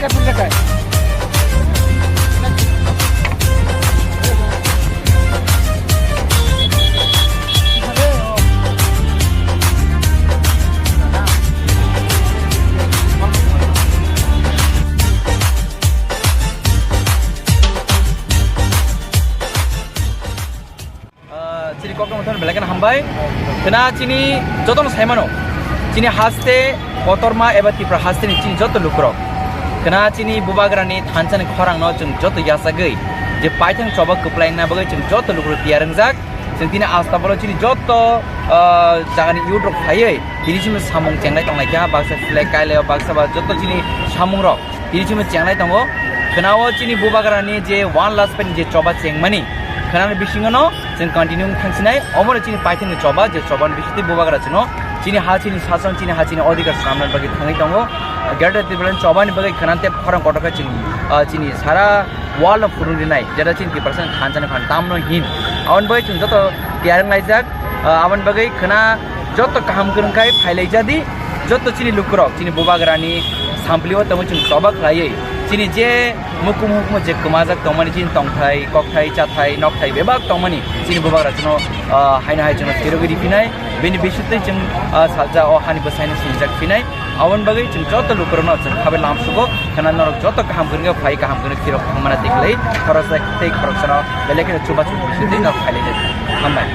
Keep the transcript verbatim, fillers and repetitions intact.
Ah, chini kokno mothon belai kheno hambai. Khna chini jotono saimano. Chini haste kotorma eba Tripura haste ni chini joto lukurok. Khna chini bubagrani thansa ni khorang no chwng joto yachagwi je paithang choba kwplai wngna bagwi chwng joto lukurok tiyar wngjak. Chwng tini asta bolo chini joto, ah, jagani youth rok phaiwi tini chini samung chenglai tonglai kha, baksa flag kailai o, baksa ba joto chini samung rok. Tini chini chenglai tongo. Khna o chini bubagrani je one last pen je choba chengmani. Khna ni bisingo no chwng continue thangsinai. Omo no chini paithang ni choba je choba ni bisingtwi bubagra chwngno chini ha chini sason chini ha chini odhikar swnamna bagwi thangwi tongo. Greater Tipraland choba ni bagwi khna tei khorang kotor khe chini, ah, chini sara world no phurung rinai. Jeta chini Tiprasa thansa ni phan tamno hin. Aboni bagwi chwng joto tiyar wnglaijak. Ah, aboni bagwi khna joto kaham kwrwng khai phailai jadi, joto chini lukurok, chini bubagrani samplio tongwi chwng choba khlaiwi, chini je mukumu hukumu je kwmajak tongmani chini tongthai, kokthai, chathai, nokthai bebak tongmani chini bubagra chwngno, ah, haino hai chwngno phirogwi riphinai, bini bisingtwi chwng, ah, salsa o hani bwsaino sinijak phinai, aboni bagwi chwng joto lukurokno chwng khabai lamsugo, khna norok joto kaham kwrwngkhe phai kaham kwrwngkhe phirok thangmana tikhlai, khoroksa tei khoroksano belai kheno chubachu bisingtwi norok phailai jadi. Hambai.